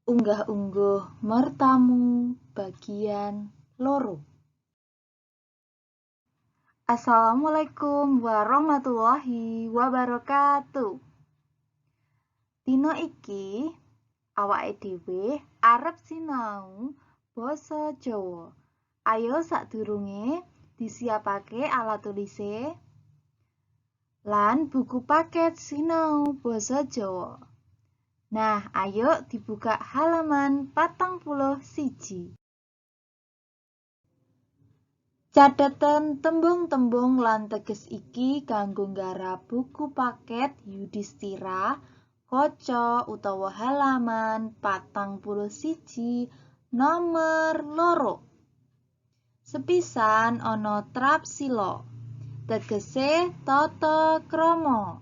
Unggah-ungguh mertamu bagian loro. Assalamualaikum warahmatullahi wabarakatuh. Dina iki awake dhewe arep sinau basa Jawa. Ayo sadurunge disiapake alat tulise lan buku paket sinau basa Jawa. Nah, ayo dibuka halaman 41. Catheten tembung-tembung lan teges iki kanggo nggarap buku paket Yudhistira kaca utawa halaman 41 nomor 2. Sepisan ana trapsila, tegese tata krama.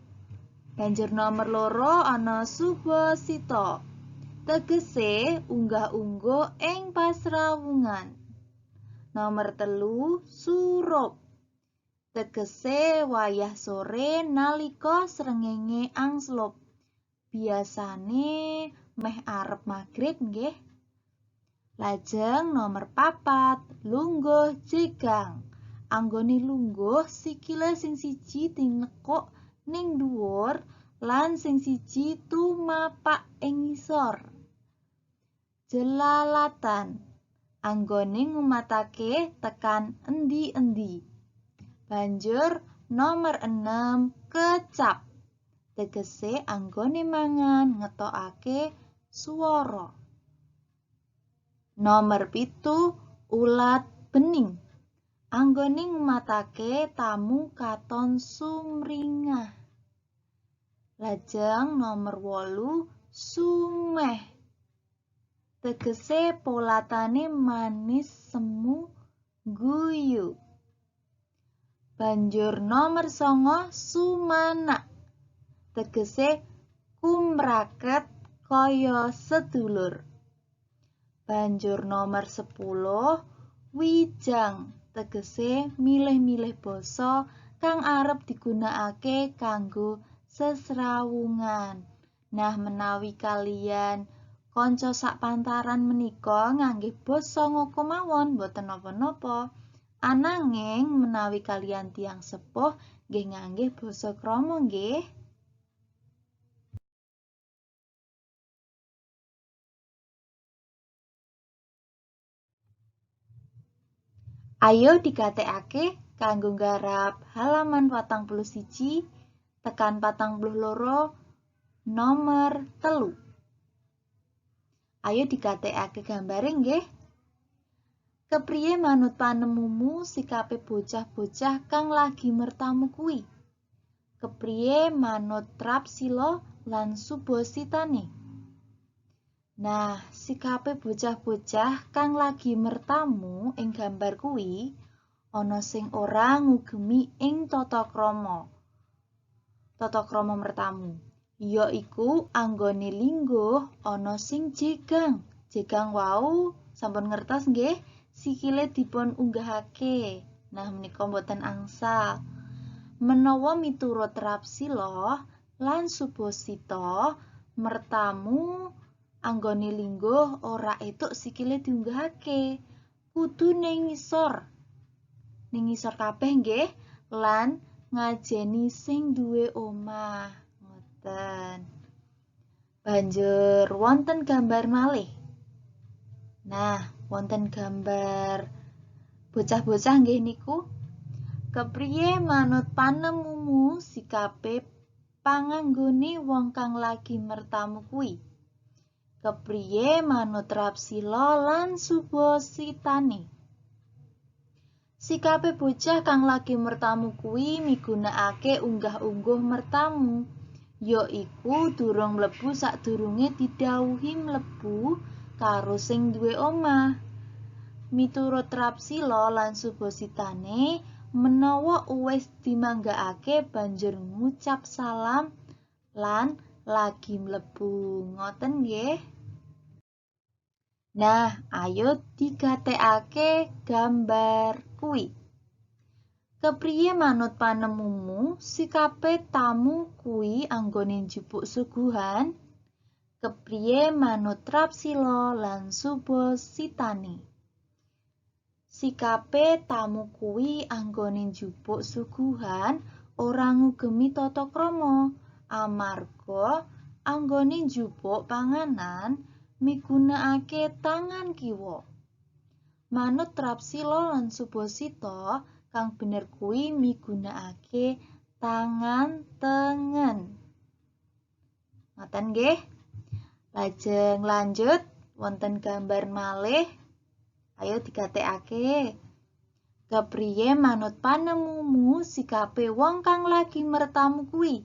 Banjur nomor 2 ana subasita, tegese unggah-ungguh ing pasrawungan. Nomor 3 surup, tegese wayah sore nalika srengenge angslup. Biasane meh arep magrib nggih. Lajeng nomor 4 lungguh jegang. Anggone lungguh sikile sing siji tinekuk ning dhuwur lan sing siji tumapak ing ngisor. Jelalatan, anggone ngumatake tekan endi-endi. Banjur nomor 6 kecap, tegese anggone mangan ngetokake swara. Nomor 7 ulat bening, anggone ngumatake tamu katon sumringah. Lajeng nomor 8 sumeh, tegese polatane manis semu guyu. Banjur nomor 9 sumanak, tegese kumraket kaya sedulur. Banjur nomor 10 wijang, tegese milih-milih basa kang arep digunakake kanggo sesrawungan. Nah, menawi kalian kanca sakpantaran menika ngangge basa ngoko mawon boten napa-napa. Ananging menawi kalian tiyang sepuh nggih ngangge basa krama nggih. Ayo digatekake kanggo nggarap halaman 41 tekan 42 nomor 3. Ayo digatekake gambare nggih. Kepriye manut panemumu sikape bocah-bocah kang lagi mertamu kuwi? Kepriye manut trapsila lan subasitane? Nah, sikape bocah-bocah kang lagi mertamu ing gambar kuwi ana sing ora ngugemi ing tata krama. Tata krama mertamu yaiku anggone lingguh ana sing jegang. Jegang wau sampun ngertos nggih, sikile dipun unggahake. Nah, menika mboten angsal. Menawa miturut trapsila lan subasita mertamu anggone lingguh ora etuk sikile diunggahake. Kudu ning ngisor. Ning ngisor kabeh nggih lan ngajeni sing duwe omah. Ngoten. Banjur wonten gambar malih. Nah, wonten gambar bocah-bocah nggih niku. Kepriye manut panemumu sikape panganggone wong kang lagi mertamu kuwi? Kepriye manut trapsila lan subasitane? Sikape bocah kang lagi mertamu kuwi migunakake unggah-ungguh mertamu, yaiku durung mlebu sadurunge didhawuhi mlebu karo sing duwe omah. Miturut trapsila lan subasitane, menawa wis dimanggakake banjur ngucap salam lan lagi mlebu. Ngoten nggih. Nah, ayo digatekake gambar kuwi. Kepriye manut panemumu sikape tamu kuwi anggone njupuk suguhan? Kepriye manut Trapsila lan Subasitane? Sikape tamu kuwi anggone njupuk suguhan ora ngugemi tata krama, amarga anggone njupuk panganan migunakake tangan kiwa. Manut Trapsila lan Subasita, kang bener kuwi migunakake tangan tengen. Ngoten nggih? Lajeng lanjut wonten gambar malih. Ayo digatekake. Kepriye manut panemumu sikape wong kang lagi mertamu kuwi?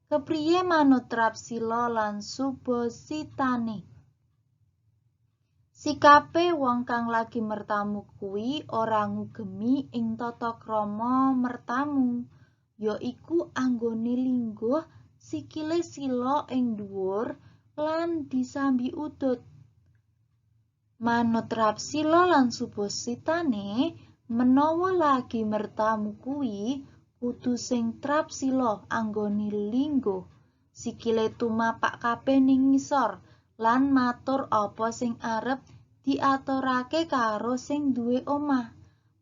Kepriye manut Trapsila lan Subasitane? Sikape wong kang lagi mertamu kuwi ora ngugemi ing tata krama mertamu, yaiku anggone lingguh sikile sila ing dhuwur lan disambi udut. Manut Trapsila lan Subasitane, menawa lagi mertamu kuwi kudu sing trapsila anggone lingguh, sikile tumapak kabeh ning ngisor lan matur apa sing arep diaturake karo sing duwe omah.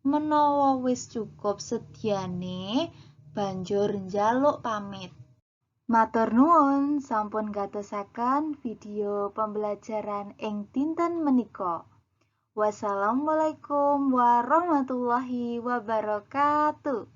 Menawa wis cukup sedyane, banjur njaluk pamit. Matur nuwun sampun gatosaken video pembelajaran ing dinten menika. Wassalamualaikum warahmatullahi wabarakatuh.